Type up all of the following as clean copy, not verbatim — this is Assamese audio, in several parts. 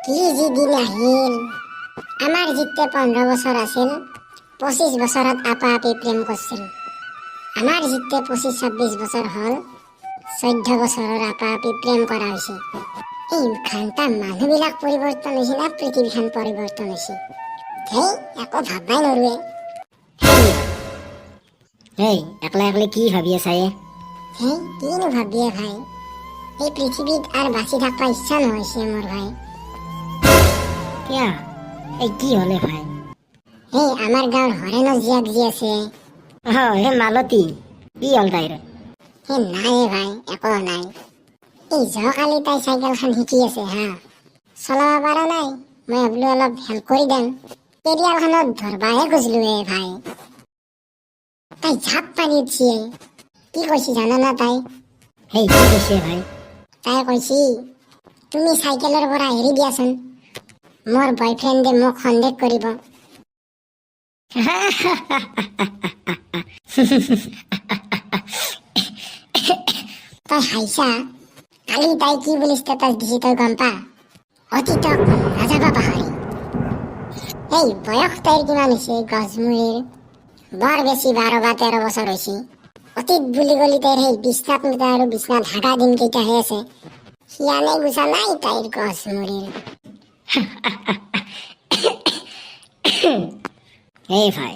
কি যি দিন আহিল! আমাৰ যেতিয়া 15 বছৰ আছিল, 25 বছৰত আপা আপি প্ৰেম কৰিছিল। আমাৰ যেতিয়া 25-26 বছৰ হ'ল, 14 বছৰৰ আপা আপি প্ৰেম কৰা হৈছে। এই ঘণ্টা মানুহবিলাক পৰিৱৰ্তন হৈছে না পৃথিৱীখন পৰিৱৰ্তন হৈছে? হেই, একো ভাববাই নৰুৱে। এই, একলা একলে কি ভাবি আছা এ? হেই, কিনো ভাবিয়ে ভাই, এই পৃথিৱীত আৰু বাচি থাকবা ইচ্ছা নহৈছে মোৰ ভাই। কিয়া, এই কি হলে ভাই? এই আমাৰ গাঁৱৰ হৰেণৰ জীয়াক যি আছে। অ, হে মালতী, কি হ'ল তাইৰ? সেই নাই ভাই, একো নাই। এই যোৱাকালি তাই চাইকেলখন শিকি আছে হা, চলাব পৰা নাই। মই ভাবিলো অলপ হেল্প কৰি দিম। কেৰিয়াৰখনত ধৰবাহে খুজিলো হে ভাই, তাই ঝাপ মাৰি উঠছে। কি কৈছি জানা না তাই? হেই, কি কৈছে ভাই? তাই কৈছি, "তুমি চাইকেলৰ পৰা এৰি দিয়াচোন, মোৰ বয়ফ্ৰেণ্ডে মোক সন্দেহ কৰিব।" তই হাইছা। কালি তাই কি বুলি ষ্টেটাছ দিছি তই গম পা? "অতীতক নাযাবা পাহৰি।" এই বয়স তাইৰ কিমান হৈছে গছমূৰীৰ? বৰ বেছি 12 বা 13 বছৰ হৈছে। অতীত বুলি ক'লি তাইৰ সেই বিছনাত মুতা আৰু বিছনাত হাগা দিনকেইটাহে আছে। সিয়ানে গুচা নাই তাইৰ গছমূৰীৰ। এই ভাই,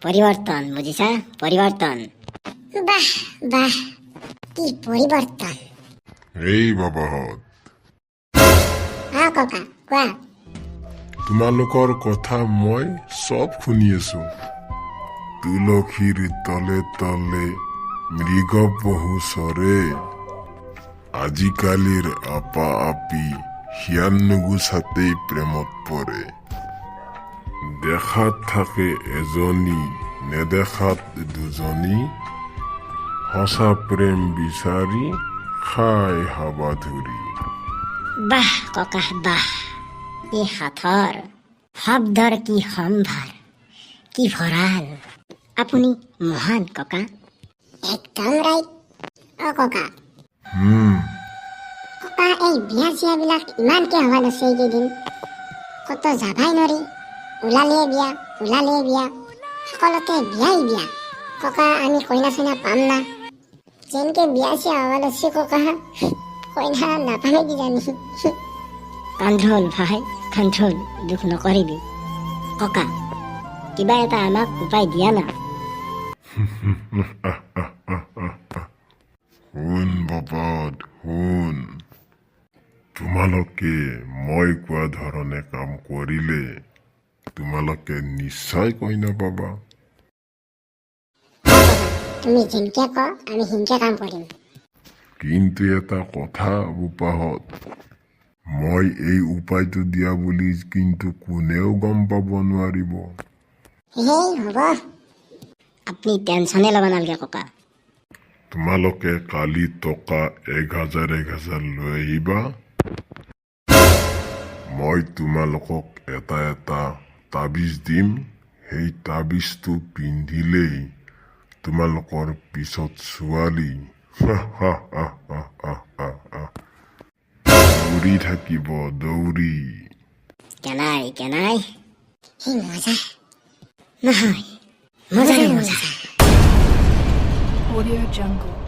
পৰিৱৰ্তন বুজিছা, পৰিৱৰ্তন। বাহ বাহ, কি পৰিৱৰ্তন! এই বাবাহঁত। অ ককা, কোৱা। তোমালোকৰ কথা মই চব শুনি আছো। তুলসীৰ তলে তলে মৃগ পহু চৰে। আজিকালিৰ আপা আপি শিয়াল নুগুচাতেই প্ৰেমত পৰে। দেখাত থাকে এজনী, নেদেখাত দুজনী। সঁচা প্ৰেম বিচাৰি খাই হাবাথুৰি। বাহ ককা বাহ, কি সাঁথৰ শব্দৰ, কি সম্ভাৰ, কি ভঁৰাল! আপুনি মহান ককা। একদম ৰাইট অ ককা। ককা, এই বিয়া চিয়াবিলাক ইমানকে হোৱা নাছে এইকেইদিন, ক'তো যাবাই নৰি। ওলালে বিয়া, ওলালে বিয়া, সকলোতে বিয়াই বিয়া। ককা, আমি কইনা চইনা পাম না? যেনকে বিয়া চিয়া হ'ব লৈছে ককা, কইনা নাপামে কিজানি। কণ্ট্ৰল ভাই, কণ্ট্ৰল, দুখ নকৰিবি। ককা, কিবা এটা আমাক উপায় দিয়া না। শুন বাবাত, শুন। তোমালোকে মই কোৱা ধৰণে কাম কৰিলে তোমালোকে নিশ্চয় কইনা পাবা। তুমি যেনকে ক, আমি সেনকে কাম কৰিম। কিন্তু এটা কথা বোপাহঁত, মই এই উপায়টো দিয়া বুলি কিন্তু কোনেও গম পাব নোৱাৰিব। সেই হ'ব। আপুনি টেনশ্যনে ল'ব নালাগে ককা। তোমালোকে কালি টকা 1000 1000 লৈ আহিবা। মই তোমালোকক এটা এটা তাবিজ দিম। সেই তাবিজটো পিন্ধিলেই তোমালোকৰ পিছত ছোৱালী দৌৰি থাকিব, দৌৰি। কেনাই কেনাই। সেই মজা। নহয়, মজাৰে মজা। Audio Jungle.